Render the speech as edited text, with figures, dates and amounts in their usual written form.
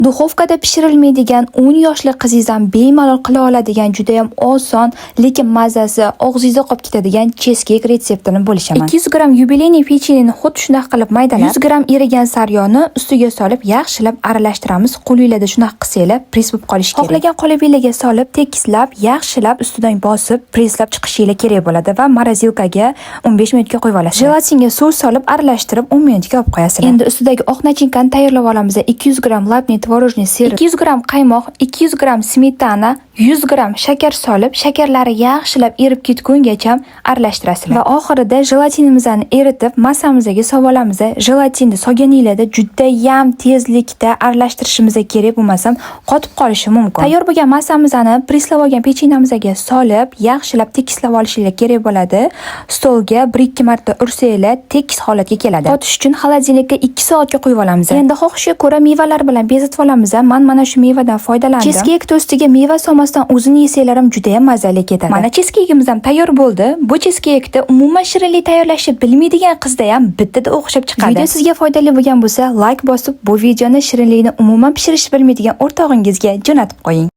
Духовка da pishirilmaydigan, 10 yoshli qizingiz ham bemalol qila oladigan, judayam oson, lekin mazasi og'zingizda qolib ketadigan cheesecake retseptini bo'lishaman. 200 gramm юбилейный pecheneni xuddi shunaqa qilib maydalab, 100 gramm erigan saryog'ni ustiga solib, yaxshilab aralashtiramiz. Qo'linglarda shunaqa qilsanglar, press bo'lib qolishi kerak. Xohlagan qolipinglarga solib, tekislab, yaxshilab ustidan bosib, presslab chiqishinglar kerak bo'ladi va морозилка ga 15 minutga qo'yib olasizlar. Jelatinga suv solib, aralashtirib 10 minutga olib qo'yasizlar. Endi ustidagi oq начинка ni tayyorlab olamiz. 200 gramm labniy творожный сыр, 200 gramm qaymoq, 200 gramm smetana, 100 gramm shakar solib, shakarlari yaxshilab erib ketgungacha aralashtirasizlar. Va oxirida jelatinimizni eritib, massamizga solib olamiz. Jelatinni solganinglarda judayam tezlikda aralashtirishimiz kerak, bo'lmasam qotib qolishi mumkin. Tayyor bo'lgan massamizni presslab olgan pechenamizga solib, yaxshilab tekislab olishinglar kerak bo'ladi. Stolga 1-2 marta ursanglar, tekis holatga keladi. Qotish uchun холодильник ka 2 soatga qo'yib olamiz. Endi xohishga ko'ra mevalar bilan bezatib olamiz. Man mana shu mevadan foydalandim. Cheesecake ustiga meva solmasdan o'zini yesanglar ham juda ham mazali ketadi. Mana, cheesecake'imiz ham tayyor bo'ldi. Bu cheesecake'ni umuman shirinlik tayyorlashni bilmaydigan qizda ham bittada o'xshab chiqadi. Video sizga foydali bo'lgan bo'lsa, like bosib, bu videoni shirinlikni umuman pishirishni bilmaydigan o'rtog'ingizga jo'natib qo'ying.